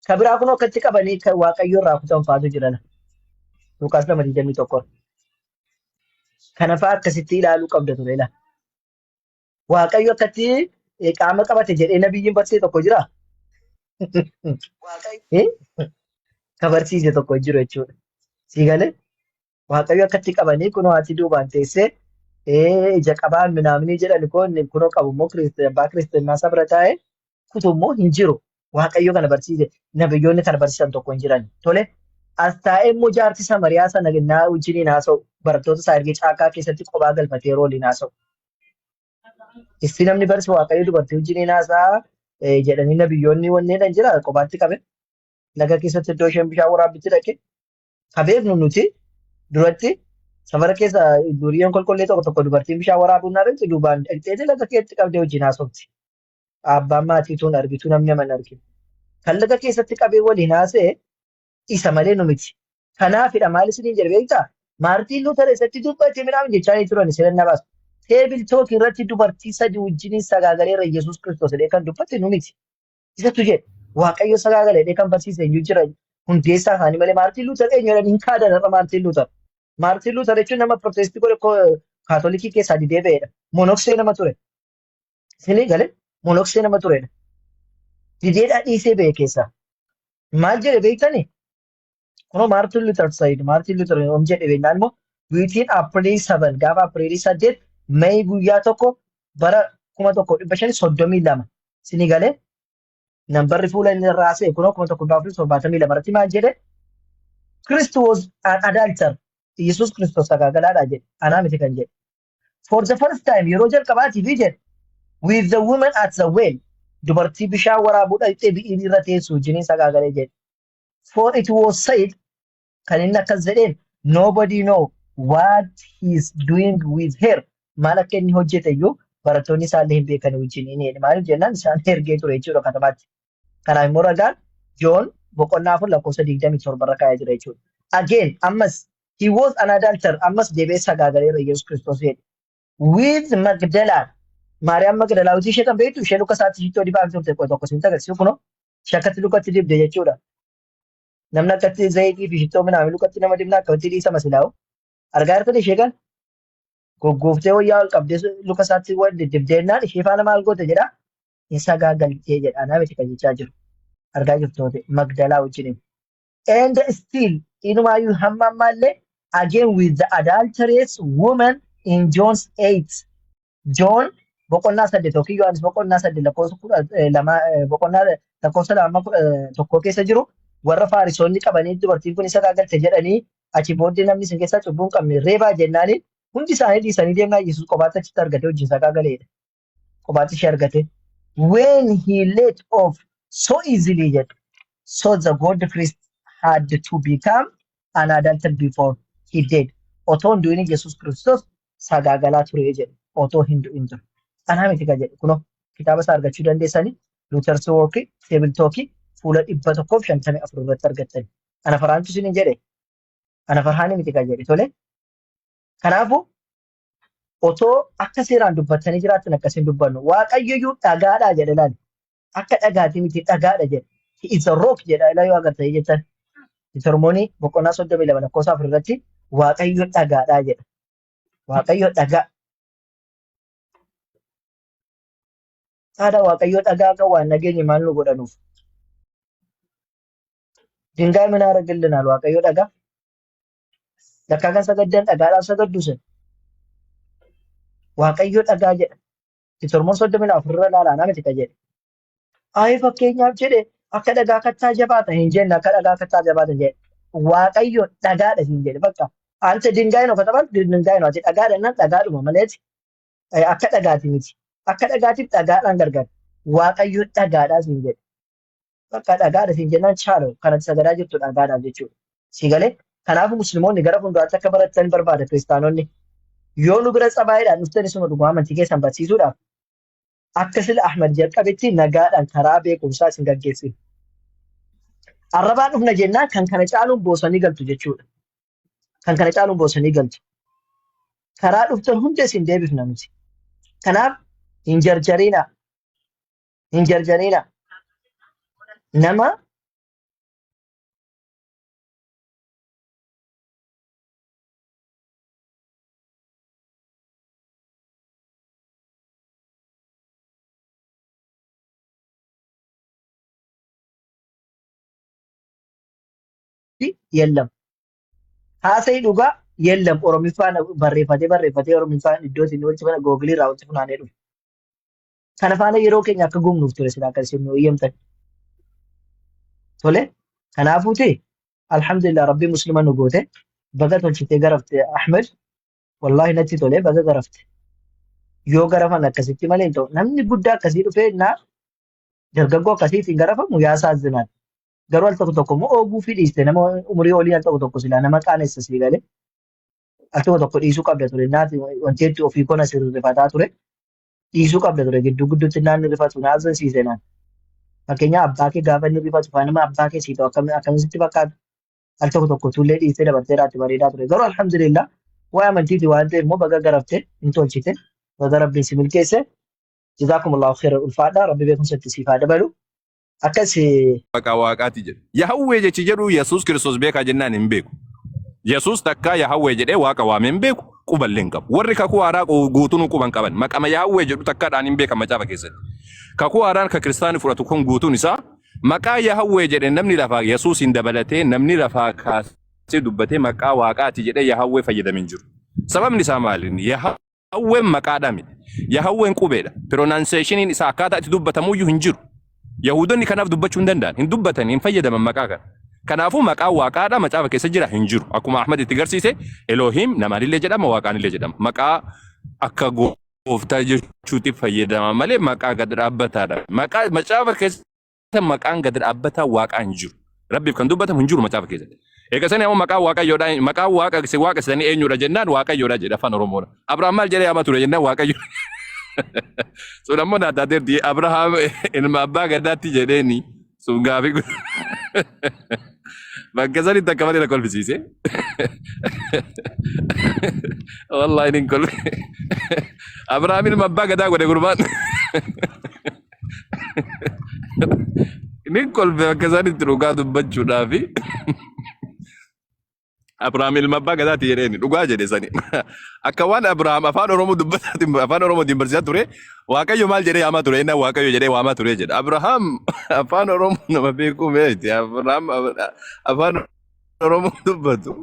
Ka biraa kun akkatti qabanii kan Waaqayyo irraa kutan faatu jiran. Luqaas 2:21. Kana fa'aa akkasitti ilaaluu qabda ture la. Waaqayyo akkatti qaama qabate jedhee nabiyyiin barsiise tokko jira. Eh? Ka barsiise tokko hin jiru jechuudha. Sii galee? Waaqayyo akkatti qabanii kunoo ati duubaan teessee ija qabaan minaaminii jedhani koo inni kunoo qabu immoo abbaa kiristinnaa isa bira taa'e kutu immoo hin jiru. Waaqayyo kana barsiise nabiyyoonni kana barsiisan tokko hin jiran. Tole as taa'ee immoo jaarti Samariyaa sana naa wajjiniin haasa'u barattoota isaa ergee caakkaa keessatti kophaa galfatee yeroo waliin haasa'u. Isti namni barsi Waaqayyo dubartii wajjiniin haasa'a jedhanii nabiyyoonni wanneedhan jira kophaatti qabe laga keessatti iddoo isheen bishaan waraabbitti dhaqe. Ka beeknu nuti duratti safara keessa duriyyeen kolkollee tokko tokko dubartiin bishaan waraabuun naa dhaqxi duubaan dhaqxeeti laga keetti qabdee wajjin haasofti. Abbaan maatii tuun argitu namni nama hin arginu. Kan laga keessatti qabee waliin haasa'e isa malee nu miti. Kanaafidha maal isiniin jedhe beektaa? Maartiin Luuter eessatti dubbate midhaan jechaa ni turan isin na baasu. Table talk irratti dubartii sadi wajjiniin sagaagaleera Yesuus Kiristoos jedhee kan dubbate nu miti. Isatu jedhe. Waaqayyo sagaagale jedhee kan barsiise eenyu jira hundeessaa isaanii malee Maartiin Luuter eenyu jedhanii hin kaadan har'a Maartiin Luuter. Maartiin Luuter jechuun nama protestii godhe kaatolikii keessaa didee ba'edha. Monoksee nama ture. Isinii galee monoksee nama turedha. Dideedhaa dhiisee ba'e keessaa. Maal jedhe beektanii? Kunoo Maartiin Luuter Sayid Maartiin Luuter yoom jedhe beeknaan immoo guutiin April 7 gaafa April 8 May guyyaa 1 bara 1532 isinii galee nambarri fuula inni irraa se'e kunoo 1472 irratti maal jedhe? Christ was an adulterer. Yesuus Kiristoos sagaagalaadha jedhe. Anaa miti kan jedhe. For the first time yeroo jalqabaatiif jedhe with the woman at the well dubartii bishaan waraabuu dhaqxee bi'iin irra teessu wajjiniin sagaagalee jedhe. For it was said kan inni akkas jedheen nobody know what he is doing with her maal akka inni hojjete iyyuu barattoonni isaallee hin beekan wajjiniin jedhe. Maaliif jennaan isaan ergee ture jechuudha katamaatti. Kanaaf immoo ragaan Joon boqonnaa 4 lakkoofsa 27 irra kaa'ee jira jechuudha. Again ammas he was an adulterer ammas deebi'ee sagaagaleera Yesuus Kiristoos jedhe. With Magdalaa Maariyaam Magdalaawwitii ishee kan beektu ishee luka isaatti shittoo dibaa turte tokko siin agarsiisu kunoo ishee akkatti lukatti dibde jechuudha. Namni akkatti zayitii fi shittoo minaamin lukatti nama dibna akkamitti dhiisama silaa'u. Argaa jirtan ishee kan goggooftee wayyaa ol qabdee luka isaatti wal dibdeennaan ishee faana maal goote jedha. Hin sagaagaltee jedha. Anaa miti kan jechaa jiru. Argaa jirtu Magdalaa wajjiniin. And still inumaayyuu hamma ammaallee again with the adulterous woman in John's 8. John boqonnaa 8 yookiin Yohaannis boqonnaa 8 lakkoofsa 12 boqonnaa lakkoofsa 2 11 keessa jiru warra Faarisoonni qabanii dubartiin kun isa galte jedhanii achi booddee namni isin keessaa cubbuu hin qabne reebaa jennaaniin hundi isaanii dhiisanii deemnaa Yesuus kophaatti achitti argate wajjin sagaagaleedha. Kophaatti ishee argate. When he let off so easily jedhe. So the God Christ had to become an adulterer before he did. Otoo hin du'in Yesuus Kiristoos sagaagalaa ture jedhe. Otoo hin du'in ture. Anaa miti kan jedhe kunoo kitaaba isaa argachuu dandeessanii Luther's Work Table Talk fuula 154 irratti argattani. Ana Farhaantu isin jedhe. Ana Farhaanii miti kan jedhe tole. Kanaafuu otoo akka seeraan dubbattanii jiraattan akkasiin dubbannu. Waaqayyo iyyuu dhagaadhaa jedhe laali. Akka dhagaatii miti dhagaadha jedhe. He is a rock jedha ilaa yoo agartanii jettan. Deuteronomy boqonnaa 32 lakkoofsa 4 irratti Waaqayyo dhagaadhaa jedha. Waaqayyo dhagaa. Haadha Waaqayyo dhagaa kan waan nageenye maal nu godhanuuf. Dingaay mana argillinaan Waaqayyo dhagaa. Lakkaa kan sagaddan dhagaadhaaf sagaddu sun. Waaqayyo dhagaa jedha. Deuteronomy 34 irra ilaalaa naa miti kan jedhe. Ayi fakkeenyaaf jedhe akka dhagaa kattaa jabaata hin jenne akka dhagaa kattaa jabaata hin jedhe. Waaqayyo dhagaadha hin jedhe bakka. Ante dingaay no kataban dingaay no ati dhagaadha nan dhagaadhuma maleeti akka dhagaati miti. Akka dhagaatiif dhagaadhaan gargar. Waaqayyo dhagaadhaa siin jedhe. Bakka dhagaadha siin jennaan chaalo kanatti sagadaa jirtu dhagaadhaaf jechuudha. Si galee kanaafuu musliimoonni gara fuulduraatti akka baratan barbaada kiristaanonni. Yoo nu bira tsabaayiidhaan dhuftan isuma dhugaa amantii keessan barsiisuudhaaf akka sila Ahmad jalqabetti nagaadhaan karaa beekumsaa isin gaggeessina. Arrabaan dhufna jennaan kan kana caaluun boosanii galtu jechuudha. Kan kana caaluun boosanii galtu. Karaa dhuftan hunda isin deebifna nuti. Kanaaf hin jarjariina. Hin jarjariina. Nama Yellam. Haasa'i dhugaa yellam Oromiffaan barreeffatee barreeffatee Oromiffaan iddoo isin walitti fana googilii irraa walitti funaanee dhufe. Kana faana yeroo keenya akka gubnuuf ture silaa kan isin nu eeyyamtan. Tole kanaafuuti alhamdulillah rabbii muslima nu goote baga tolchitee garafte Ahmed wallahi natti tole baga garafte. Yoo garafan akkasitti malee hin ta'u. Namni guddaa akkasii dhufee naa dargaggoo akkasiitiin garafamu yaa saazinaan. Garuu al tokko tokko immoo ooguu fi dhiiste nama umurii olii al tokko tokko silaa nama qaanessa sii galee al tokko tokko dhiisuu qabda ture naati wanti hedduu ofii kona sirrifataa ture dhiisuu qabda ture gidduu gidduutti naan rifatu na azzansiise naan. Fakkeenyaa abbaa kee gaafa inni rifatu faa nama abbaa kee sii ta'u akkamitti fakkaatu al tokko tokko tullee dhiistee dabartee raatti bareedaa ture. Garuu alhamdulillah waa'ee amantiiti waan ta'eef immoo baga garaftee hin tolchite baga rabbiin si milkeesse jazaakumullahu khairan ulfaadha rabbi beekumsa itti siif haa dabalu. Akkas Maqaa waaqaati jedhe. Yahawwee jechi jedhu Yesuus Kiristoos beekaa jennaan hin beeku. Yesuus takkaa Yahawwee jedhee waaqa waamee hin beeku quballee hin qabu. Warri kakuu haaraa guutuun quban qaban maqama Yahawwee jedhu takkaadhaan hin beekan macaafa keessatti. Kakuu haaraan ka kiristaanni fudhatu kun guutuun isaa maqaa Yahawwee jedhe namni lafaa Yesuusiin dabalatee namni lafaa kaasee dubbatee maqaa waaqaati jedhee Yahawwee fayyadame hin jiru. Sababni isaa maali? Yahawween maqaadha miti. Yahawween qubeedha. Pronunciationiin isaa akkaataa itti dubbatamuyyuu hin jiru. Yahuudonni kanaaf dubbachuu hin danda'an. Hin dubbatan, hin fayyadaman maqaa kana. Kanaafuu maqaan waaqaadha macaafa keessa jira hin jiru. Akkuma Ahmad itti garsiise Elohim namaanillee jedhama waaqaanillee jedhama. Maqaa akka gooftaa jechuutti fayyadama malee maqaa gad dhaabbataadha. Maqaa macaafa keessa maqaan gad dhaabbataa waaqaa hin jiru. Rabbiif kan dubbatamu hin jiru macaafa keessatti. Eega sani ammoo maqaan waaqayyoodha maqaan waaqa isin waaqessitanii eenyudha jennaan waaqayyoodha jedha afaan Oromoodha. Abrahaam maal jedhee yaamaa ture jennaan waaqayyo. Sun ammoo naa taateerti Abrahaam ilma abbaa gadaatti jedheeni sun gaafii bakka sanitti akka malee na kolfisiise. Wallaahi nin kolfe. Abrahaam ilma abbaa gadaa godhe gurbaan. Nin kolfe akka isaan itti dhugaa dubbachuudhaafi. Abrahaam ilma abbaa gadaati jedheeni dhugaa jedhe sani. Akka waan Abrahaam afaan Oromoo dubbataatiin afaan Oromootiin barsiisaa ture Waaqayyo maal jedhee yaamaa ture innaan Waaqayyo jedhee waamaa ture jedha. Abrahaam afaan Oromoo nama beekuu meeti. Abrahaam afaan Oromoo dubbatu.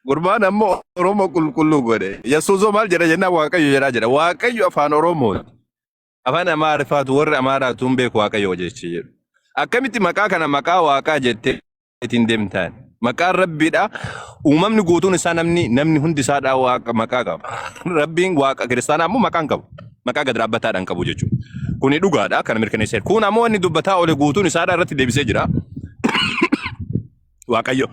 Gurbaan ammoo Oromoo qulqulluu godhe. Yesuusoo maal jedha jennaan Waaqayyo jedhaa jedha. Waaqayyo afaan Oromooti. Afaan Amaarifaatu warri Amaaraatu hin beeku Waaqayyo jechi jedhu. Akkamitti maqaa kana maqaa Waaqaa jettee ittiin deemtaan? Maqaan Rabbiidha. Uumamni guutuun isaa namni namni hundi isaadhaa Waaqa maqaa qaba. Rabbiin Waaqa kiristaanaa ammoo maqaa hin qabu. Maqaa gad dhaabbataadhaan qabu jechuudha. Kuni dhugaadha kana mirkaneesseera. Kun ammoo inni dubbataa oole guutuun isaadhaa irratti deebisee jira. Waaqayyo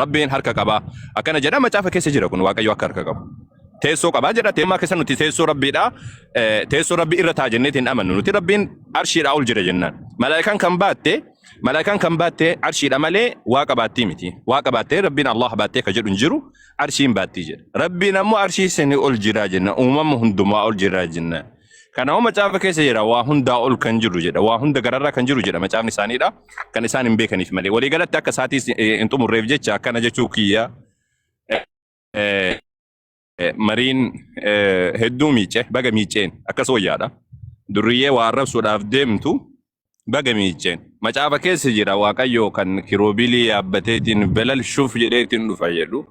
Rabbiin harka qaba. Akkana jedha macaafa keessa jira kun Waaqayyo akka harka qabu. Teessoo qabaa jedha teemmaa keessa nuti teessoo Rabbiidha. Teessoo Rabbi irra taa jenneeti hin amannu. Nuti Rabbiin arshiidhaa ol jira jennaan. Malaayikaan kan baatte malaayikaan kan baatte arshiidha malee waaqa baattii miti. Waaqa baattee Rabbiin Allah baattee ka jedhu hin jiru arshiin baattii jedha. Rabbiin ammoo arshii sanii ol jira jenna. Uumama hundumaa ol jira jenna. Kanaafuu macaafa keessa jira waa hundaa ol kan jiru jedha. Waa hunda gararraa kan jiru jedha macaafni isaaniidha. Kan isaan hin beekaniif malee. Walii galatti akka isaatiis hin xumurreef jecha akkana jechuu kiyya. Mariin hedduu miice baga miiceen akkas wayyaadha. Durriyyee waa arrabsuudhaaf deemtu baga miiceen. Macaafa keessa jira Waaqayyo kan kiroobilii yaabbateetiin belal shuf jedheetiin dhufa jedhu.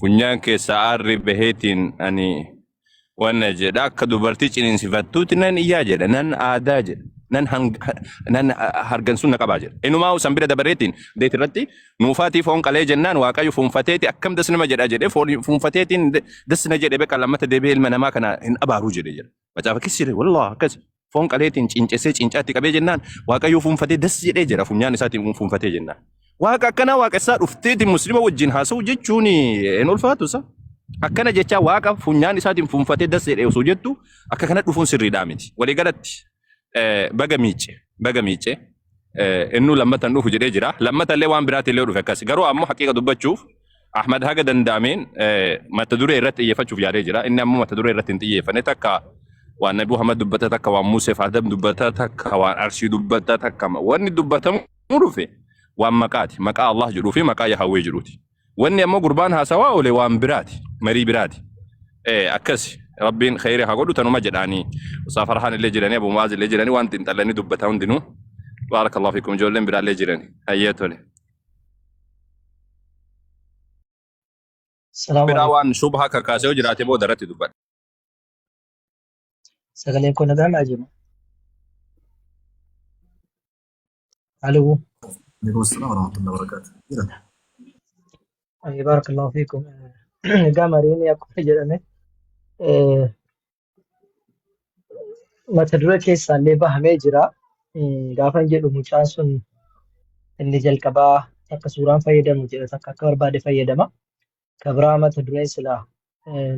Funyaan keessa aarri baheetiin ani Wanna jedha akka dubartii ciniinsifattuutti nan iyyaa jedha nan aadaa jedha nan nan hargansuun na qabaa jedha. Inumaa san bira dabareetiin deet irratti nuufaatii foon qalee jennaan waaqayyo fuunfateeti akkam das nama jedha jedhee fuunfateetiin das na jedhe beqa lammata deebi'ee ilma namaa kana hin abaaruu jedhe jedha. Macaafa keessa jira wallah akkas foon qaleetiin cincessee cincaatti qabee jennaan waaqayyo fuunfatee das jedhee jira funyaan isaatiin fuunfatee jennaan. Waaqa akkanaa waaqessaa dhufteetiin muslima wajjin haasa'u jechuun hin ulfaatu isa. Akkana jechaa waaqa funyaan isaatiin fuunfatee das jedhee osoo jettu akka kana dhufuun sirriidhaa miti. Walii galatti baga miicce baga miicce innuu lammatan dhufu jedhee jira. Lammata illee waan biraatti illee dhufe akkas. Garuu ammoo haqiiqa dubbachuuf Ahmad haga danda'ameen mata duree irratti xiyyeeffachuuf yaadee jira. Inni ammoo mata duree irratti hin xiyyeeffanne takka waan Nabi Muhammad dubbata takka waan Musee fi Adam dubbata takka waan Arshii dubbata takka wanni dubbatamu dhufe waan maqaati. Maqaa Allah jedhuu fi maqaa Yahawwee jedhuuti. Wanni ammoo gurbaan haasawaa oole waan biraati. Marii biraati. Akkasi Rabbiin kheyrii haa godhu tanuma jedhaanii. Usaa Farhaan illee jiranii Abu Mu'aaz illee jiranii waan xiinxallanii dubbata hundinuu. Baarakallahu fiikum ijoolleen biraallee jirani. Hayyee tole. Salaamu Biraa alaikum. waan shubhaa kakaasee yoo jiraate booda irratti dubbadha. Sagaleen koo nagaa naa jiru. Aluu. Alaikum assalam wa rahmatullahi wa barakatuh. Jira. Barakallahu fiikum. Egaa mariin akkuma jedhame mata duree keessaallee bahamee jira. Gaafan jedhu mucaan sun inni jalqabaa takka suuraan fayyadamu jedha takka akka barbaade fayyadama. Ka biraa mata dureen silaa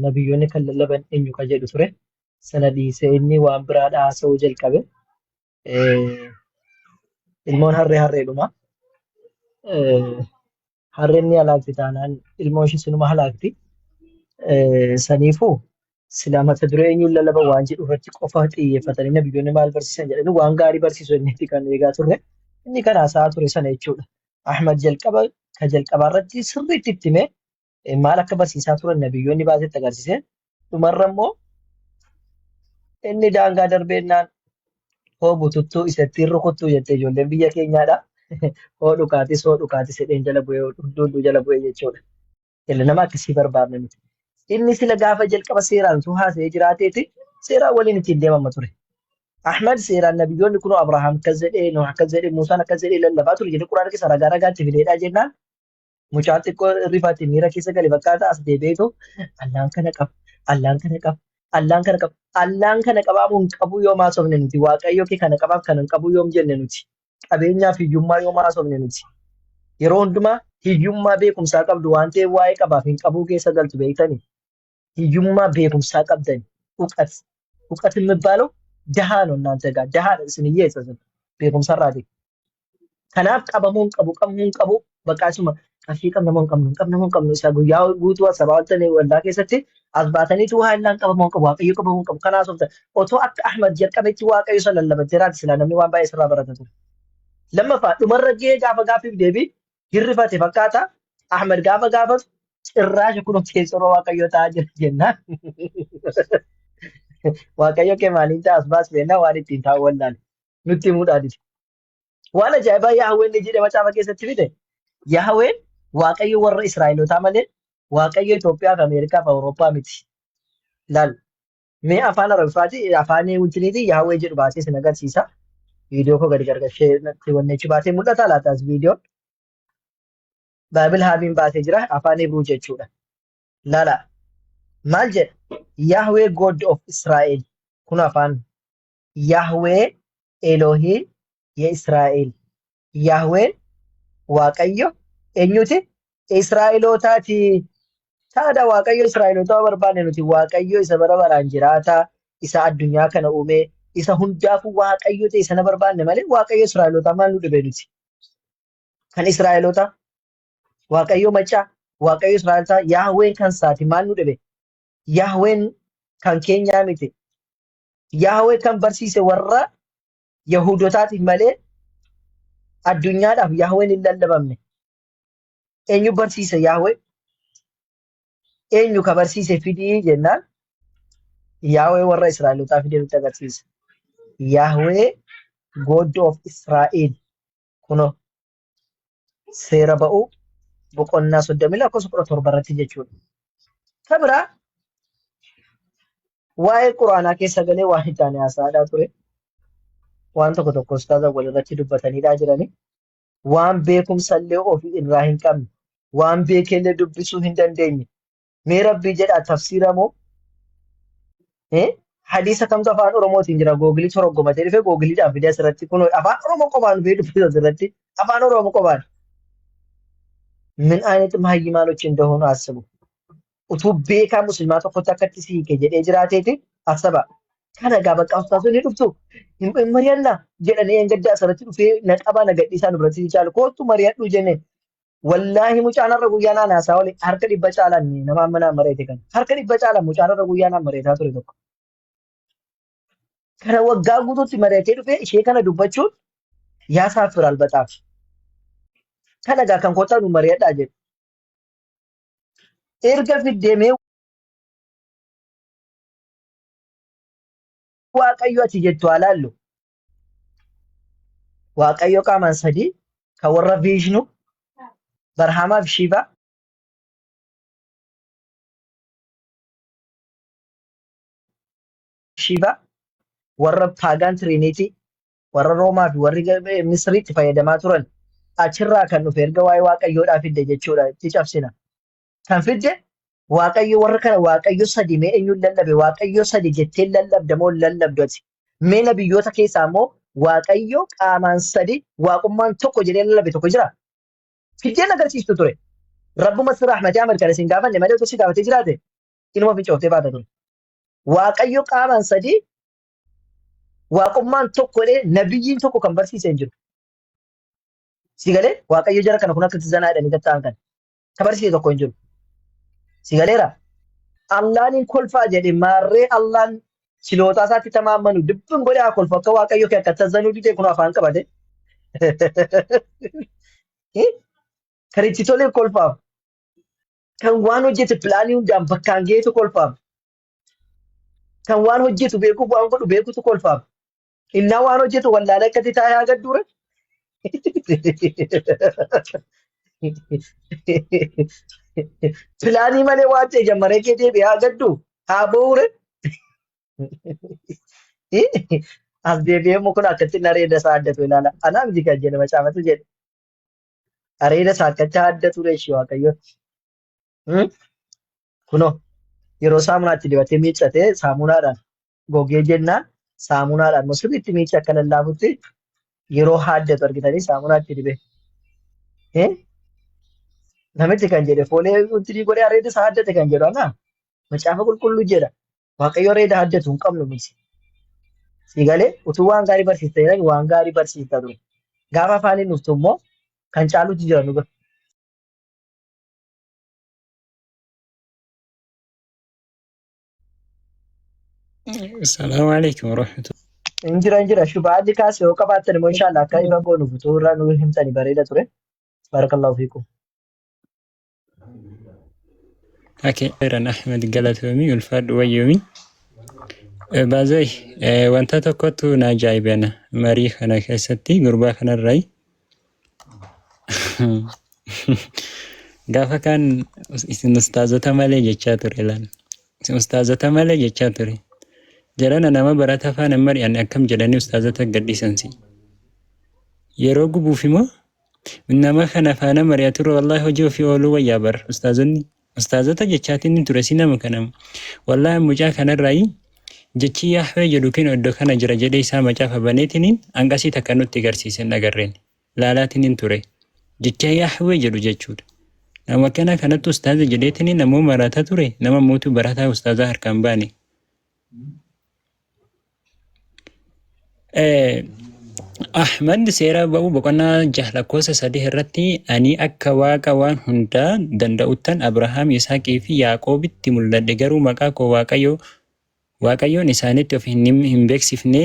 nabiyyoonni kan lallaban eenyu ka jedhu ture. Sana dhiisee inni waan biraa haasa'uu jalqabe. Ilmoon harree harreedhuma. Harreen ni halaakti taanaan ilmoo ishee sinuma halaakti. Saniifuu silaa mata duree eenyuun lallaba waan jedhu irratti qofa xiyyeeffatanii nabiyyoonni maal barsiisan jedhanii waan gaarii barsiisu inni kan eegaa turre. Inni kan haasa'aa ture sana jechuudha. Ahmad jalqaba ka jalqabaa irratti sirriitti itti himee maal akka barsiisaa turan nabiyyoonni baasetti agarsiise. Dhumarra immoo inni daangaa darbeennaan hoo bututtuu isa ittiin rukuttuu jette ijoolleen biyya keenyaadha. Hoo dhukaatis hoo dhukaatis jedheen jala bu'ee hunduu jala bu'ee jechuudha. Ila nama akkasii barbaadna miti. Inni sila gaafa jalqaba seeraan utuu haasa'ee jiraateeti seeraan waliin ittiin deemama ture. Ahmad seeraan nabiyyoonni kunoo Abrahaam akkas jedhee, Nuh akkas jedhee, Muusaan akkas jedhee lallabaa ture jedhee Quraana keessa ragaa ragaatti fideedhaa jennaan mucaan xiqqoo rifate miira keessa gale fakkaata as deebi'eetu Allaan kana qaba, Allaan kana qaba, Allaan kana qaba. Allaan kana qabaamuu hin qabu yoom haasofne nuti Waaqayyo kee kana qabaaf kana hin qabu yoom jenne nuti qabeenyaaf hiyyummaa yoom haasofne nuti yeroo hundumaa hiyyummaa beekumsaa qabdu waan ta'eef waa'ee qabaaf hin qabuu keessa galtu beektanii hiyyummaa beekumsaa qabdani እውቀት እውቀት የሚባለው ድሃ ነው እናንተ ጋር ድሃ ነው isin hiyyeessa isin beekumsarraati Kanaaf qabamuu hin qabu, qabamuu hin qabu. Bakka asuma qarshii qabna moo hin qabnu, hin qabna moo hin qabnu. Isa guyyaa guutuu as sabaa oltanii waldaa keessatti as baataniitu waa illaan qabamuu hin qabu, Waaqayyo qabamuu hin qabu. Kanaaf osoo otoo akka Ahmad jalqabetti Waaqayyo isa lallabattee raati silaa namni waan baay'ee sirraa barata ture. Lammaffaa dhumarra gahee gaafa gaaffiif deebii hirrifate fakkaata. Ahmad gaafa gaafatu cirraasha kun teessoo Waaqayyo ta'aa jira jennaan. Waaqayyo kee maaliin ta'a as baas jennaan waan ittiin taa'u wallaale. Nutti himuudhaa dide. Waan ajaa'ibaa Yaahween ni jedhe macaafa keessatti fide. Yaahween Waaqayyo warra Israa'elootaa malee Waaqayyo Itoophiyaa fi Ameerikaa fi Awurooppaa miti. Laal. Mee afaan Arabiffaati afaan wintiniitii Yaahwee jedhu baasee sin agarsiisa. Viidiyoo koo gadi gargashee natti wanneechi baasee mul'ata laata as viidiyoon. Baabil haabiin baasee jira afaan Hibruu jechuudha. Laala. Maal jedha? Yahweh God of Israel. Kun afaan Yahweh Elohim የእስራኤል Yahween Waaqayyo eenyuti? Israa'elootaati. Taada Waaqayyo Israa'elootaa barbaanne nuti Waaqayyo isa bara baraan jiraataa, isa addunyaa kana uume, isa hundaafuu Waaqayyo ta'e sana barbaanne malee Waaqayyo Israa'elootaa maal nu dhibe nuti? Kan Israa'elootaa, Waaqayyo macaa, Waaqayyo Israa'elootaa, Yahween kan saati maal nu dhibe? Yahween kan keenyaa miti. Yaahwee kan barsiise warra Yahudotaatiif malee addunyaadhaaf Yaahween hin lallabamne. Eenyu barsiise Yaahwee? Eenyu ka barsiise fidii jennaan Yaahwee warra Israa'elotaa fidee nutti agarsiisa. Yaahwee God of Israa'el kunoo seera ba'uu boqonnaa 30 lakkoofsa 17 irratti jechuudha. Ka biraa waa'ee Quraanaa keessa galee waan hin taane haasa'aadhaa ture. Waan tokko tokko ustaaza wal irratti dubbataniidhaa jirani. Waan beekumsa illee ofii irraa hin qabne, waan beekellee dubbisuu hin dandeenye. Mee Rabbii jedhaa tafsiira moo hadiisa kamtu afaan Oromootiin jira googilii toroggomatee dhufe googiliidhaan fidee asirratti kun afaan Oromoo qofaan dhufee dubbisa asirratti afaan Oromoo qofaan. Min aynet mahayyimaanoች እንደሆኑ አስቡ. Utuu beekaa musliimaa tokkotti akkatti si hiike jedhee jiraateeti asaba. Kana gaa bakka ustaasonni dhuftu hin mari'annaa jedhanii engadda asirratti dhufee na qabaa na gadhiisaa nu biratti caalu kootu mari'adhu jenneen. Wallaahi mucaan har'a guyyaa naan haasaa oole harka dhibba caalaan nama amma naan mari'ate kana. Harka dhibba caalaan mucaan har'a guyyaa naan mari'ataa ture tokko. Kana waggaa guutuutti mari'atee dhufee ishee kana dubbachuun yaa saafiraal baxaaf. Kana gaa kan kottaa nu mari'adhaa jedhu. Erga fiddee mee Waaqayyo ati jettu haa laallu. Waaqayyo qaamaan sadii kan warra Viishnu, Barhamaa fi Shiivaa. Shiibaa, warra Paagaan Tiriiniitii, warra Roomaa fi warri Misriitti fayyadamaa turan achirraa kan dhufe erga waa'ee Waaqayyoodhaa fidde jechuudha itti cabsina. Kan fidde Waaqayyo warra kana Waaqayyo sadi mee eenyuun lallabe Waaqayyo sadi jettee lallabda moo hin lallabdu ati? Mee nabiyyoota keessaa immoo Waaqayyo qaamaan sadi waaqummaan tokko jedhee lallabe tokko jira? Fiddeen agarsiistu ture. Rabbuma si rahmatee Ahmad kan isin gaafanne malee otoo si gaafatee jiraate inuma fincooftee baata ture. Waaqayyo qaamaan sadi waaqummaan tokko jedhee nabiyyiin tokko kan barsiise hin jiru. Si galee Waaqayyo jara kana kun akka zanaa jedhanii tatta'an kan. Ka barsiise tokko hin jiru. Si galeera? Allaan hin kolfaa jedhe maarree Allaan chilootaa isaatti tamaamanu dubbin godhee haa kolfu akka Waaqayyo kee akka tazzanuu didee kun afaan qabate. Kan itti tolee kolfaaf. Kan waan hojjete pilaanii hundaan bakkaan ga'eetu kolfaaf. Kan waan hojjetu beekuuf waan godhu beekutu kolfaaf. Innaa waan hojjetu wallaalee akkatti taa'ee haa gadduure. Pilaanii malee waan ta'e jammaree kee deebi'ee haa gaddu haa boo'ure. As deebi'ee immoo kun akkatti areeda isaa addatu ilaala. Anaa miti kan jedhe macaafatu jedhe. Areeda isaa akkatti addatu reeshi waaqayyo. Kunoo yeroo saamunaatti dibatee miiccatee saamunaadhaan gogee jennaan saamunaadhaan immoo sirriitti miicce akka lallaafutti yeroo haaddatu argitanii saamunaatti dibee. Namichi kan jedhe foolee wanti godhee areeda isaa haaddate kan jedhu anaa macaafa qulqulluu jedha. Waaqayyo areeda haaddatu hin qabnu miti. Si galee utuu waan gaarii barsiista jedhan waan gaarii barsiista ture. Gaafa afaaniin dhuftu immoo kan caalutu jira nu bira. Assalamu alaikum warahmatullahi. Hin jira hin jira. Shubaalli kaase yoo qabaattan immoo inshallah akka ifa goonuuf utuu irraa nu himtani bareeda ture. Barakallahu fiikum. Okay, khairan Ahmed galatoomi ulfaadhu wayyoomi. Baazay wanta tokkotu na ajaa'ibana marii kana keessatti gurbaa kanarraa gaafa kaan isin ustaazota malee jechaa ture laal. Isin ustaazota malee jechaa ture. Jarana nama barata faana hin mari'anne akkam jedhanii ustaazota gadhiisan si. Yeroo gubuuf immoo nama kana faana mari'aturra wallaahi hojii ofii ooluu wayyaa bar ustaazonni. Ustaazota jechaatiin ni ture si nama kana. Wallaahi mucaa kanarraayi jechi Yaahwee jedhu kino iddoo kana jira jedhee isaa macaafa baneetiniin hanqasii takka nutti garsiise hin agarreen. Laalaatiniin ture. Jecha Yaahwee jedhu jechuudha. Nama akkana kanatti ustaaza jedheetiniin ammoo marata ture nama mootu barataa ustaazaa harkaan baane. Ahmad seera ba'uu boqonnaa 6 lakkoofsa 3 irratti ani akka Waaqa waan hundaa danda'uttan Abrahaam, Yisaaqii fi Yaaqoobitti mul'adhe garuu maqaa koo Waaqayyo Waaqayyoon isaanitti of hin hin beeksifne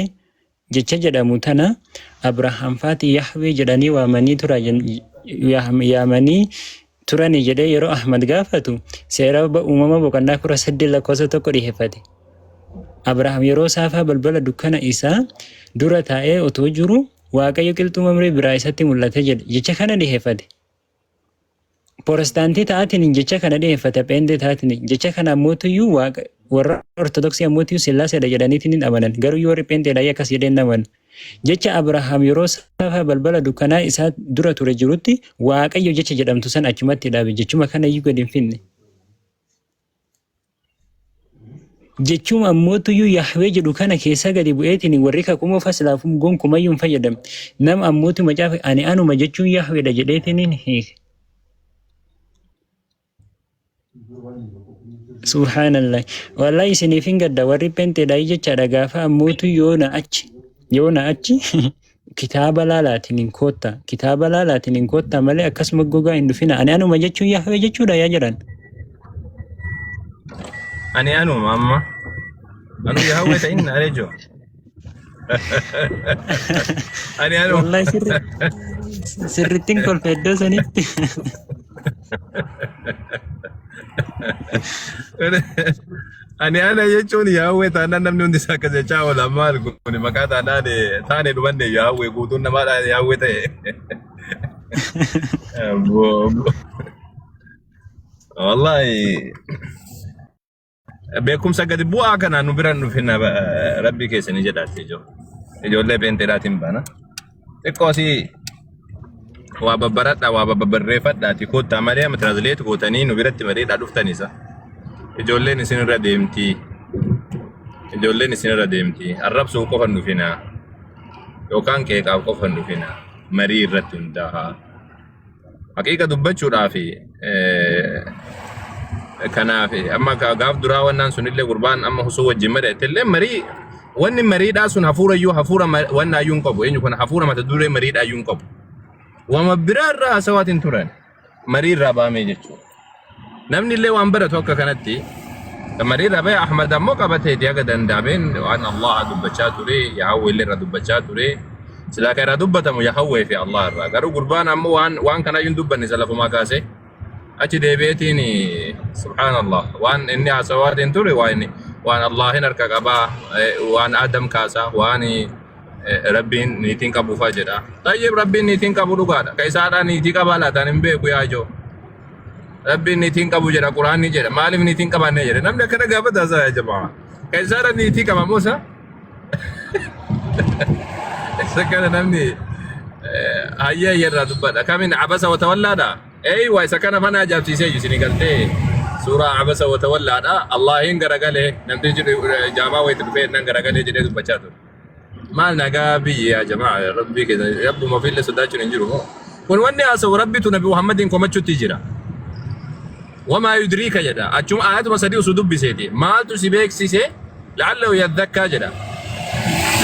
jecha jedhamu tana Abrahaam faati Yahwee jedhanii waamanii tura yaamanii turani jedhee yeroo Ahmad gaafatu seera uumama boqonnaa 18 lakkoofsa 1 dhiheeffate. Abrahaam yeroo saafaa balbala dukkana isaa dura taa'ee otoo jiru Waaqayyo qilxuu Mamree biraa isatti mul'ate jedhe. Jecha kana dhiheeffate. Porestaantii ta'aatiin jecha kana dhiheeffate Pheendee ta'aatiin jecha kana ammootuyyuu waaqa warra Ortodoksii ammootuyyuu Sillaaseedha jedhaniitiin hin amanan. Garuu yoo warri Pheenxeedha akkas jedhee hin amanu. Jecha Abrahaam yeroo saafaa balbala dukkanaa isaa dura ture jirutti Waaqayyo jecha jedhamtu san achumatti dhaabe. Jechuma kana iyyuu gadi hin finne. Jechuma ammootuyyuu Yahweh jedhu kana keessaa gadi bu'eetiin warri kakuu moofaa silaafuu gonkumayyuu hin fayyadamne. Nama ammootu macaafa ani anuma jechuun Yahwehidha jedheetiin hiike. Subhaanallah. Wallahi isiniif hin gadda warri penxeedha jechaadha gaafa ammootu yoona achi yoona achi kitaaba laalaatiin hin kootta kitaaba laalaatiin hin kootta malee akkasuma gogaa hin dhufina ani anuma jechuun Yahweh jechuudha yaa jedhan. Ani anuma amma. Anu Yahweh ta'in arejo. Ani anuma. Wallahi sirri sirrittiin kolfe iddoo sanitti. Ani ana jechuun Yahweh taanaan namni hundi isaa akkas jechaa oola maal kun maqaa taanaan taane dhumanne Yahweh guutuun namaa Yahweh ta'e. Wallahi Beekumsa gadi bu'aa kana nu bira hin dhufina rabbii keessanii jedhaatti ijoo. Ijoollee pheenxeedhaatiin baana. Xiqqoo si waa babbaradhaa waa babbarreeffadhaati koottaa malee amma translate gootanii nu biratti mariidhaa dhuftanisa. Ijoolleen isin irra deemti. Ijoolleen isin irra deemti. Arrabsuu qofa hin dhufina. Yookaan qeeqaaf qofa hin dhufina. Marii irratti hundaa'a. Haqiiqa dubbachuudhaaf kanaaf amma gaaf duraa wannaan sunillee gurbaan amma husuu wajjin mari'ate illee marii wanni mariidhaa sun hafuura iyyuu hafuura wannaa iyyuu hin qabu eenyu kana hafuura mata duree mariidhaa iyyuu hin qabu. Wama biraa irraa haasawaatiin turan marii irraa baamee jechuudha. Namni illee waan baratu akka kanatti marii irraa bahe Ahmad ammoo qabateeti haga danda'ameen waan Allah dubbachaa ture Yahawwee illee irraa dubbachaa ture silaa kan irraa dubbatamu Yahawwee fi Allah irraa garuu gurbaan ammoo waan waan kanaayyuu hin dubbanne isa lafumaa kaasee achi deebi'eetiin subhaanallah waan inni haasawaatiin ture waan waan Allahin harka qabaa waan Adam kaasaa waan Rabbiin niitiin qabu faa jedha. Tayyib Rabbiin niitiin qabu dhugaadha. Ka isaadhaa niitii qabaa laataan hin beeku yaa ijoo. Rabbiin niitiin qabu jedha Quraanni jedha. Maaliif niitiin qabaannee jedha. Namni akkana gaafata isaa yaa jamaa. Ka isaadha niitii qaba moo isa? Isa kana namni hayyee hayyee irraa dubbadha. Kamiin abasa watawallaadha? Eeywa isa kana fana ajaa'ibsiisee jiru isinii galtee suuraa abasa watawallaadha. Allaahiin garagalee namtichi jaamaa wayitti dhufee nan garagalee jedhee dubbachaa ture. Maal nagaa biyyi yaa jamaa rabbii keessa rabbuma ofiillee sodaachuun hin jiru moo? Kun wanni haasa'u rabbitu nabi Muhammadiin komachuutti jira. Wamaa yudriika jedha. Achuma ayatuma sadii osoo dubbiseeti. Maaltu si beeksise? La'allahu yadhakkaa jedha.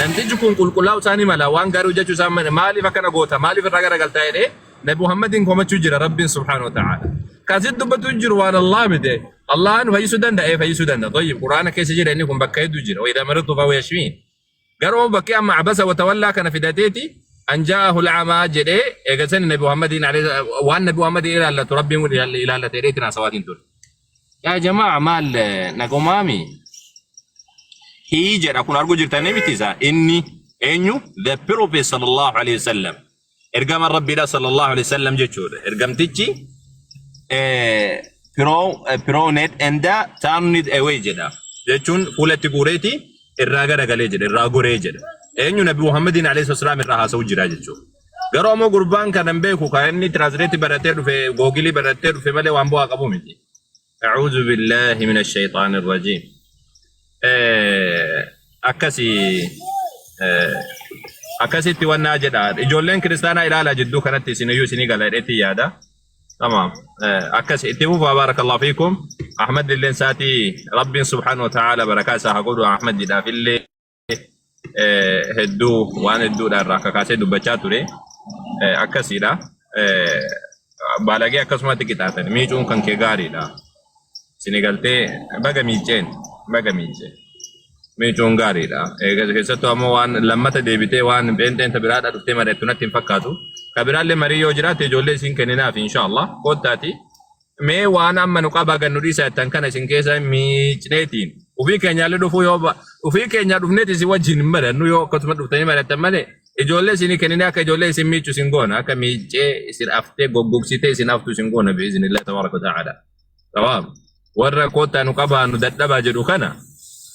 Namtichi kun qulqullaa'u isaa ni mala waan gaarii hojjechuu isaa mala maaliif akkana goota maaliif irraa garagaltaa jedhee Nabi Muhammadiin komachuu jira Rabbiin subhaanahu wa ta'ala. Kan asitti dubbatu jiru waan Allah miti. Allahan fayyisuu danda'a ee fayyisuu danda'a. Tayyib Qur'aana keessa jira inni kun bakka hedduu jira. Wa idhaa maridtu fahuwa yashfiin. Garuu bakki amma abasa wa tawallaa kana fidateeti an jaa'ahu al-amaa jedhee eega sani Nabi Muhammadiin waan Nabi Muhammadiin ilaallatu Rabbiin ilaallate jedhee itti haasawaatiin ture. Yaa jamaa maal nagumaami? Hii jedha kun arguu jirtanii miti isaa inni eenyu the prophet sallallahu alaihi wasallam ergamaan rabbiidha sallallahu alaihi wasallam jechuudha ergamtichi prowned and turned away jedha jechuun fuulatti guureeti irraa garagalee jedha irraa goree jedha eenyu nabi muhammadiin alaihi wasallam irraa haasa'u jira jechuudha. Garuu ammoo gurbaan kan hin beeku kan inni translate baratee dhufe googilii baratee dhufe malee waan bu'aa qabu miti. A'uudhu billaahi mina shayxaani rajiim. Akkasi akkasitti wannaa jedha. Ijoolleen kiristaanaa ilaalaa jidduu kanatti isiniyyuu isinii gala jedheetti yaada. Tamaam. Akkasi itti fufaa baarakallahu fiikum. Ahmad illeen saatii Rabbiin subhaanahu wa ta'aala barakaa isaa haa godhu Ahmadiidhaaf illee. Hedduu waan hedduudha irraa kakaasee dubbachaa ture. Akkasiidha. Baalagee akkasumatti qixaatan miicuun kan kee gaariidha. Sini galtee baga miiceen baga miicee. Miicuun gaariidha. Keessattuu ammoo waan lammata deebitee waan pheenxeen ta biraadha dhuftee mari'attu natti hin fakkaatu. Ka biraallee marii yoo jiraate ijoollee isiin kenninaaf inshaallah koottaati. Mee waan amma nu qabaa gad nu dhiisaa jettan kana isin keessa miicneetiin ufii keenyaallee dhufuu yoo ufii keenyaa dhufneeti isin wajjin hin mari'annu yoo akkasuma dhuftanii mari'attan malee ijoollee isinii kenninee akka ijoollee isin miiccu isin goona akka miicee isin aftee goggogsitee isin aftu isin goona bi'iznillah tabaaraka wa ta'ala. Tamaam. Warra koottaa nu qabaa nu dadhabaa jedhu kana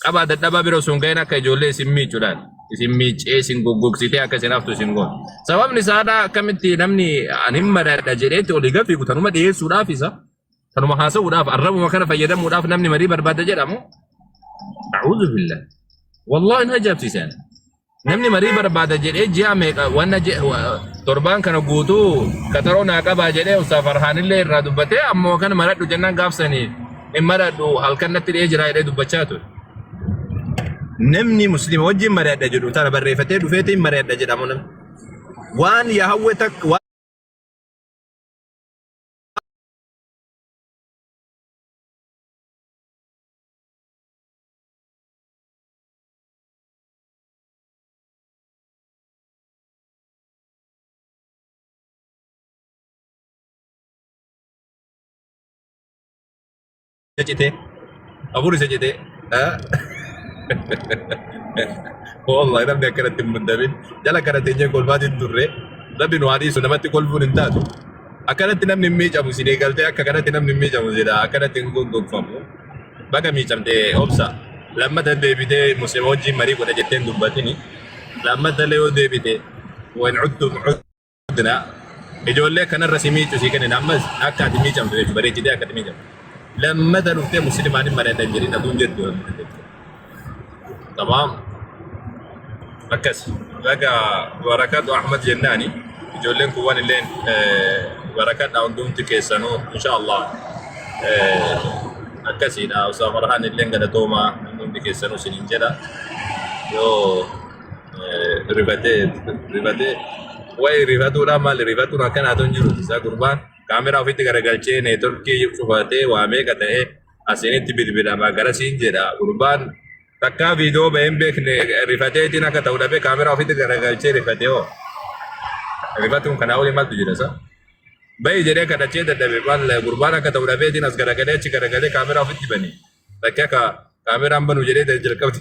qabaa dadhabaa bira osoo hin gahin akka ijoollee isin miicuudhaan isin miicee isin goggogsitee akka isin haftu isin goona. Sababni isaadhaa akkamitti namni ani hin mari'adha jedheetti olii gad fiigu tanuma dhiyeessuudhaaf isa tanuma haasa'uudhaaf arrabuma kana fayyadamuudhaaf namni marii barbaada jedhamu. A'uudhu billah. Wallahi hin ajaa'ibsiisan. Namni marii barbaada jedhee ji'a meeqa wanna torbaan kana guutuu qaxaroo naa qabaa jedhee Ustaaz Farhaanillee irraa dubbatee ammoo kana maradhu jennaan gaafsanii hin maradhu halkan natti dhi'ee jira jedhee dubbachaa ture. Namni muslima wajjin mari'adha jedhu tana barreeffatee dhufeetiin mari'adha jedhamu namni. Waan Yahawwe takka cite afur isa cite wallahi namni akkanatti hin muddamin jala kana teenyee kolfaatiin turre rabbi nu haa dhiisu namatti kolfuun hin taatu akkanatti namni hin miicamu isin eegaltee akka kanatti namni hin miicamu jedha akkanatti hin goggogfamu. Baga miicamte obsa. Lammata deebitee muslima wajjin marii godha jettee hin dubbatini. Lammata illee yoo deebite wan cudtum cudna ijoollee kanarra si miicu si kennin ammas akka ati miicamtu jechuudha bareechitee akka ati miicamtu. Lammata dhuftee muslimaan hin mari'adha hin jedhin aduun jettu. Tamaam. Akkas. Baga barakatu Ahmad jennaani. Ijoolleen kun waan illeen barakadha hundumti keessanuu insha Allah. Akkasiidha. Ustaaz Farhaan illeen galatoomaa hundumti keessanuu isiniin jedha. Yoo rifatee rifatee wayi rifatuudha maali rifatuun akkanaa tun jiru isaa gurbaan kaameraa ofitti garagalchee neetworkii cufatee waa meeqa ta'ee asinitti bilbilama garasiin jedha gurbaan takkaa viidiyoo bahee hin beekne rifateetiin akka ta'u dhabee kaameraa ofitti garagalchee rifatee hoo rifatuun kanaa olii maaltu jira isa bahi jedhee kadhachee dadhabe maal gurbaan akka ta'u dhabeetiin as garagalee achi garagalee kaameraa ofitti bane takkee akka kaameraan banu jedhee jalqabde.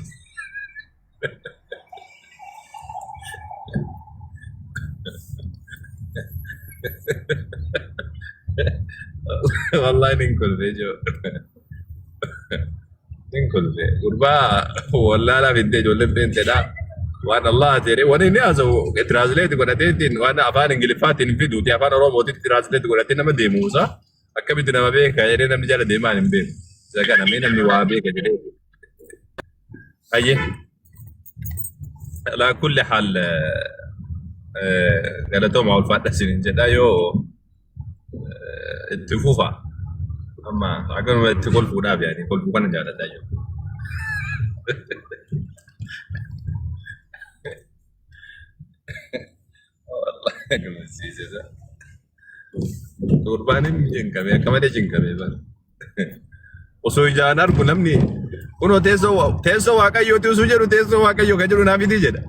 Wallahi nin kolfe ijoo. Nin kolfe. Gurbaa wallaalaa fiddee ijoollee feentedha. Waan Allah jedhee waan inni haasa'u translate godhateetiin waan afaan Ingiliffaatiin fiduuti afaan Oromootiin translate godhatee nama deemuusa akkamitti nama beeka jedhee namni jala deemaan hin beeku. Isa kana mee namni waa beeka jedhee. Ayyee. Alaa kulli haal galatooma ulfaadha isiniin jedha yoo itti fufa amma akkanuma itti kolfuudhaaf yaani kolfuu kana jaaladha jiru. Wallahi gammachiisa. Gurbaan hin cinqame akka malee cinqame bara. Osoo ijaan argu namni kunoo teessoo teessoo waaqayyooti osoo jedhu teessoo waaqayyoo kan jedhu naaf miti jedha.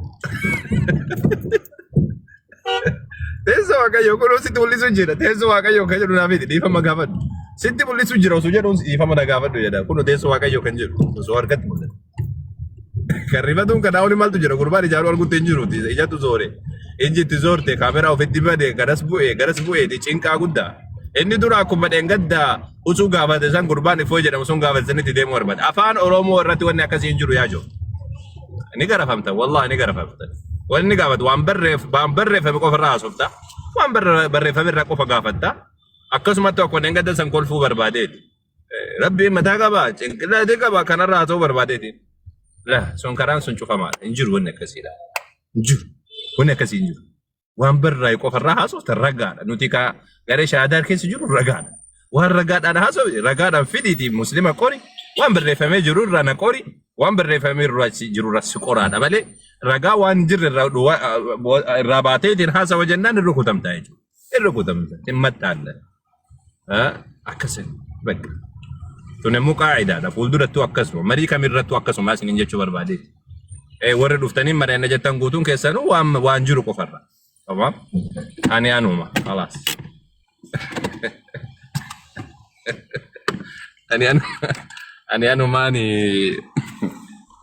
Teessoo waaqayyoo kunoo sitti mul'isu jira teessoo waaqayyoo kan jedhu naaf miti dhiifama gaafadhu. Sitti mul'isu jira osoo jedhuun dhiifama na gaafadhu jedha kunoo teessoo waaqayyoo kan jedhu osoo harkatti mul'ata. Kan rifatuun kanaa oli maaltu jira gurbaan ijaaruu arguutti hin jiruuti ijatu zoore. Ijji itti zoorte kaameraa ofitti bade garas bu'e garas bu'eeti cinqaa guddaa. Inni dura akkuma dheengadda usuu gaafate san gurbaan ifoo jedhamu sun gaafate sanitti deemuu barbaada. Afaan Oromoo irratti wanni akkasii hin jiru yaa jiru. Ni garafamta wallahi ni garafamta. Wanni ni gaafatu waan barreef waan barreeffame qofa irraa haasofta. Waan barreeffame irraa qofa gaafatta. Akkasumatti akkuma dheengadda san kolfuu barbaadeeti. Rabbiin mataa qaba, cinqillaatee qaba, kanarraa haa ta'uu barbaadeeti. La, sun karaan sun cufamaadha. Hin jiru wanni akkasiidha. Hin jiru. Wanni akkasii hin jiru. Waan barraa'e qofarraa haasofta ragaadha. Nuti ka garee shahaadaa keessa jiru ragaadha. Waan ragaadhaan haasofte ragaadhaan fidiiti muslima qori. Waan barreeffamee jiru irraa na qori. Waan barreeffamee irraa jiru irraa si qoraadha malee ragaa waan hin jirre irraa irraa baateetiin haasawa jennaan hin rukutamta jechuudha. Hin rukutamta. Hin maxxaanna. Akkasin bakka. Tun immoo qaa'idaadha. Fuuldurattuu akkasuma. Marii kamirrattuu akkasuma isiniin jechuu barbaadeeti. Warri dhuftanii mari'anna jettan guutuun keessanuu waan waan jiru qofarra. Tamam. Ani anuma. Khalaas. Ani anu ani anumaani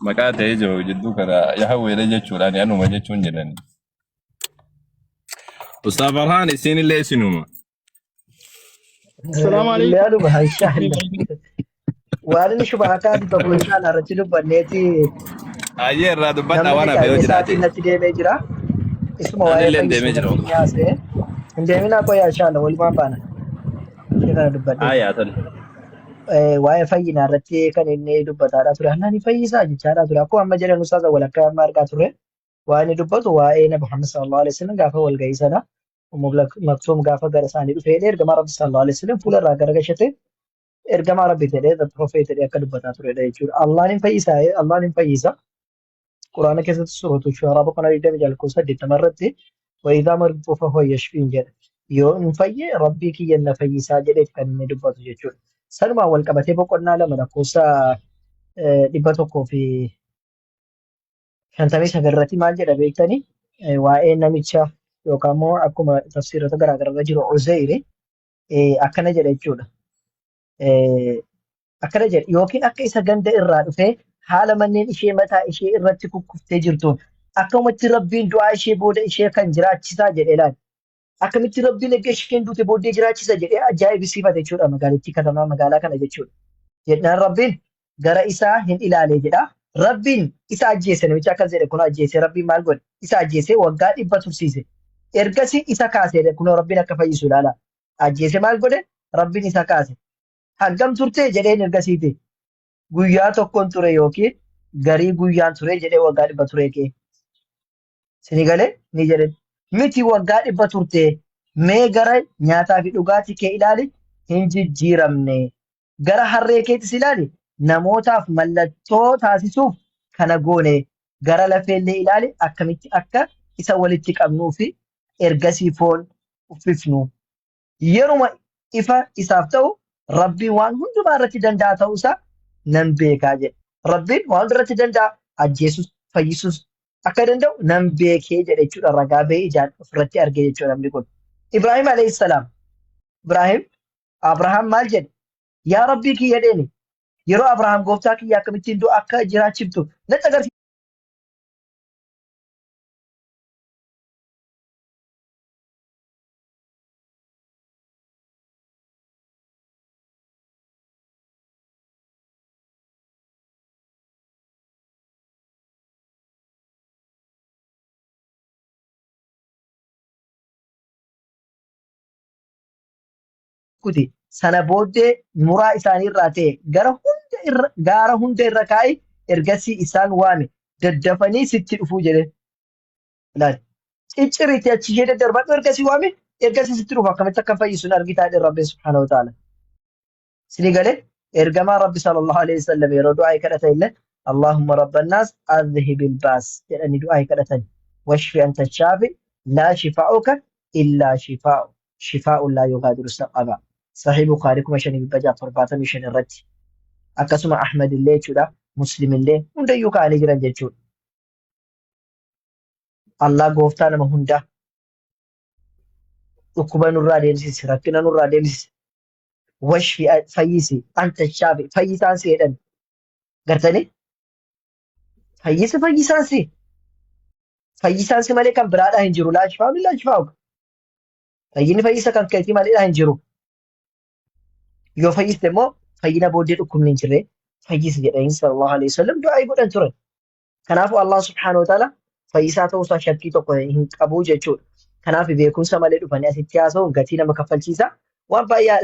maqaa ta'ee jiru jidduu kana yahaweedha jechuudha. Ani anuma jechuun jedhani. Ustaaz Farhaan isinillee isinuma. Assalamu alaikum. Illee anuma inshallah. Waan inni shubaa kaatu tokko inshallah irratti dubbanneeti Ayyee irraa dubbadhaa namni waan hafe yoo qaama jiraate. isaatiin natti deemee jira. Isuma waa'ee Anillee hin deemee fayyisuu jira. irratti ni haasa'e. Hin deeminaa qoyaa inshallah walumaan baana. Ishee kana dubbadheeti. Ayyaa tole. Waa'ee fayyinaa irratti kan inni dubbataadhaa ture. Annaan ni fayyisaa jechaadhaa ture. Akkuma amma jedhan ustaaza walakkaa amma argaa turre. Waa inni dubbatu waa'ee Nabi Muhammad sallallahu alaihi wasallam gaafa walgahii sana Ummu Maktuum gaafa gara isaanii dhufee jedhee ergamaa Rabbi sallallahu alaihi wasallam fuula irraa garagashate ergamaa Rabbi jedhee the prophet jedhee akka dubbataa turedha jechuudha. Allaan hin fayyisa Allaan hin fayyisa. Quraana keessatti suuratu Shu'araa boqonnaa 26 lakkoofsa 80 irratti wa idhaa maridtu fahuwa yashfiin jedha. Yoo hin fayye Rabbii kiyya na fayyisaa jedheeti kan inni dubbatu jechuudha. Sanumaan wal qabatee boqonnaa 2 lakkoofsa 159 irratti maal jedha beektanii waa'ee namicha yookaan immoo akkuma tafsiirota garaagaraa irra jiru Uzeyri akkana jedha jechuudha. Akkana jedha yookiin akka isa ganda irraa dhufee haala manneen ishee mataa ishee irratti kukkuftee jirtuun akkamatti Rabbiin du'aa ishee booda ishee kan jiraachisaa jedhe laal. Akkamitti Rabbiin erga isheen duute booddee jiraachisa jedhee ajaa'ibsiifate jechuudha magaalittii katamaa magaalaa kana jechuudha. Jennaan Rabbiin gara isaa hin ilaale jedha. Rabbiin isa ajjeese namicha akkas jedhe kun ajjeese Rabbiin maal godhe? Isa ajjeese waggaa 100 tursiise. Ergasii isa kaase jedhe kunoo Rabbiin akka fayyisu ilaala. Ajjeese maal godhe? Rabbiin isa kaase. Hangam turte jedheen ergasiiti. Guyyaa tokkon ture yookiin garii guyyaan ture jedhee waggaa 100 turee kee. Sini galee ni jedhen. Miti waggaa 100 turte mee gara nyaataa fi dhugaatii kee ilaali hin jijjiiramne. Gara harree keetis ilaali namootaaf mallattoo taasisuuf kana goone. Gara lafeellee ilaali akkamitti akka isa walitti qabnuu fi ergasii foon uffifnu. Yeruma ifa isaaf ta'u Rabbiin waan hundumaa irratti danda'aa ta'uu isaa nan beekaa jedhe. Rabbiin waan hunda irratti danda'a, ajjeesus, fayyisus akka danda'u nan beekee jedhe jechuudha. Ragaa ba'ee ijaan ofirratti arge jechuudha namni kun. Ibraahim alayhi salaam. Ibraahim Abrahaam maal jedhe? Yaa Rabbii kiyya jedheeni. Yeroo Abrahaam gooftaa kiyya akkamittiin du'a akka jiraachiftu natti agarsiisi. Kuti sana booddee muraa isaanii irraa ta'e gara hunda irra gaara hunda irra kaa'i ergasii isaan waami daddafanii sitti dhufuu jedhe. Ilaali. Cicciriitti achi ishee daddarbadhu ergasii waami ergasii sitti dhufu akkamitti akka fayyisu hin argitaa jedhe Rabbiin subhaanahu wa ta'ala. Isinii galee ergamaa Rabbi sallallahu alaihi wasallam yeroo du'aa kadhatan illee Allahumma rabban naas adhibil baas jedhanii du'aa kadhatan. Washfi anta shaafi laa shifaa'uka illaa shifaa'u shifaa'u laa yugaadiru saqama. Sahih Bukhari 5675 irratti akkasuma Ahmad illee jechuudha Muslim illee hundayyuu kaa'anii jiran jechuudha. Allah gooftaa nama hundaa dhukkuba nurraa deemsisi rakkina nurraa deemsisi washfi fayyisi anta shaafi fayyisaan si jedhan gartanii fayyisi fayyisaan si fayyisaan si malee kan biraadhaa hin jiru laa shifaa'u laa shifaa'u fayyinni fayyisa kan keetii maleedhaa hin jiru yoo fayyiste immoo fayyina booddee dhukkubni hin jirre fayyisi jedhanii sallallahu alaihi wasallam du'aa godhan turan. Kanaafuu Allah subhaanahu wa ta'ala fayyisaa ta'uu isaa shakkii tokko hin qabu jechuudha. Kanaaf beekumsa malee dhufanii asitti haasa'uun gatii nama kaffalchiisa. Waan baay'ee